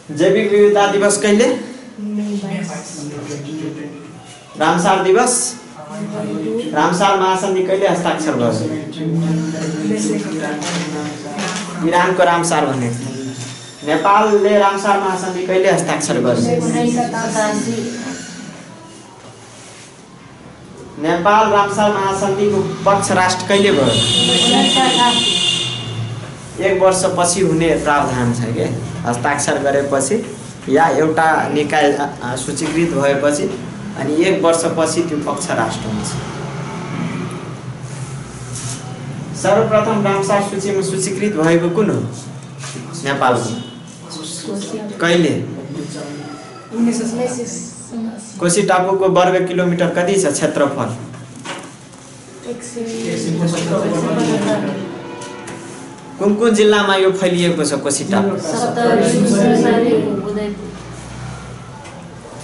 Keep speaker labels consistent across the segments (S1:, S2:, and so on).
S1: जैविक विविधता दिवस कहिले? रामसार दिवस? रामसार महासन्धि कहिले हस्ताक्षर गर्यो? इरानको रामसार भनेको थियो। नेपालले रामसार महासन्धि कहिले हस्ताक्षर गर्यो? नेपाल रामसार महासन्धिको पक्ष राष्ट्र कहिले भयो? 1 वर्षपछि हुने प्रावधान छ के हस्ताक्षर गरेपछि या एउटा निकाय सूचीकृत भएपछि अनि 1 वर्षपछि त्यो पक्ष राष्ट्र हुन्छ। सर्वप्रथम रामसार सूचीमा सूचीकृत भएको कुन हो? नेपालको कहिले? कोशी टापुको वर्ग किलोमिटर कति छ क्षेत्रफल? कुन जिल्लामा यो फैलिएको छ कोशी टापु?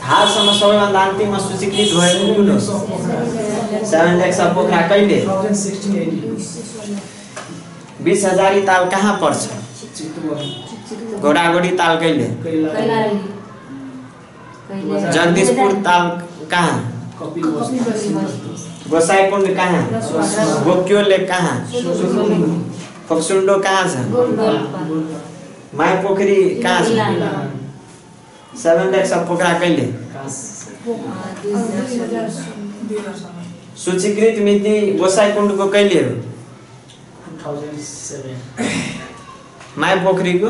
S1: हालसम्म सबैभन्दा अन्तिममा सूचीकृत भएको कुन हो? 7 लेक्सा पोखरा कहिले? 20,000 ताल कहाँ पर्छ? घोडागोडी ताल कहिले? जगदीशपुर ताल कहाँ? गोसाईकुण्ड कहाँ? बोक्योले कहाँ? फोक्सुल्डो कहाँ छ? माई पोखरी कहाँ छ? 7 लेक्सा पोखरा कहिले? सूचीकृत मिति गोसाईकुण्डको कहिले हो? 2007। माई पोखरीको?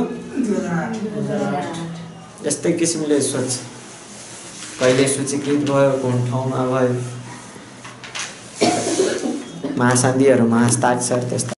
S1: यस्तै किसिमले सोच कहिले सूचीकृत भयो, कुन ठाउँमा भयो, महासन्धिहरूमा हस्ताक्षर त्यस्ता